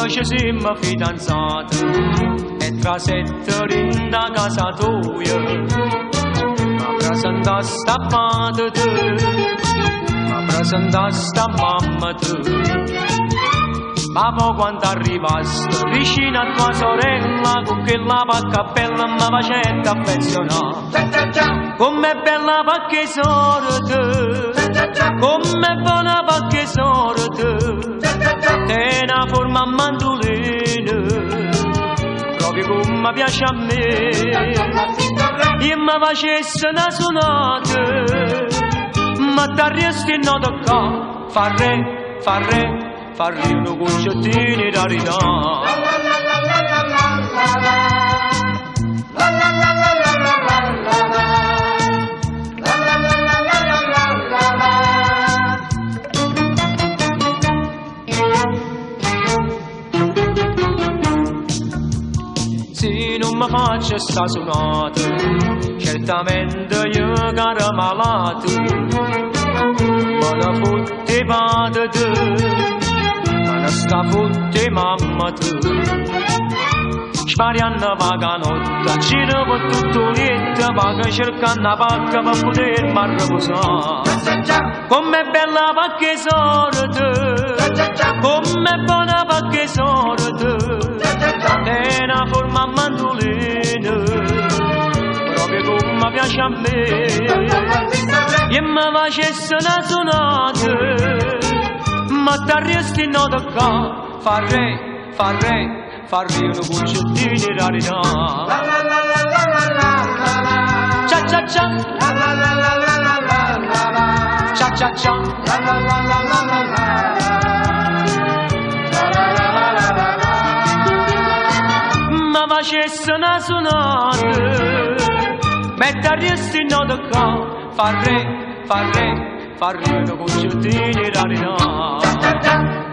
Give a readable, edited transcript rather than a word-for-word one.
Ce siamo fidanzati e trasette in da casa tua. Ma presentaste a padre, ma presentaste a mamma tu. Ma poi quando arrivaste vicino a tua sorella con quella pacca bella mi facette affezionare. Com'è bella perché sorte, com'è buona perché sorte, è una forma a mandolina, proprio come piace a me. Io mi facesse una sonata, ma t'arresti in nota qua, fa re, fa re, fa re uno concertino rarità. Se non mi faccio sta suonata, certamente io caro malato, ma la fotte padre, ma la sta fotte mamma tu. Spariando vaganotta, giro per tutto letto, vaga cercando una pacca per poter riposare. Com'è bella perché sorte, com'è buona perché sorte, è una forma a mandolina, proprio come piace a me. E mi facesse una sonata, ma t'arresti in nota qua, fa re, fa re, fa re uno concertino rarità. Cia cia cia, cia cia cia, ma facesse una sonata, metteresti in nota qua, fa re, fa re, fa re uno concertino rarità.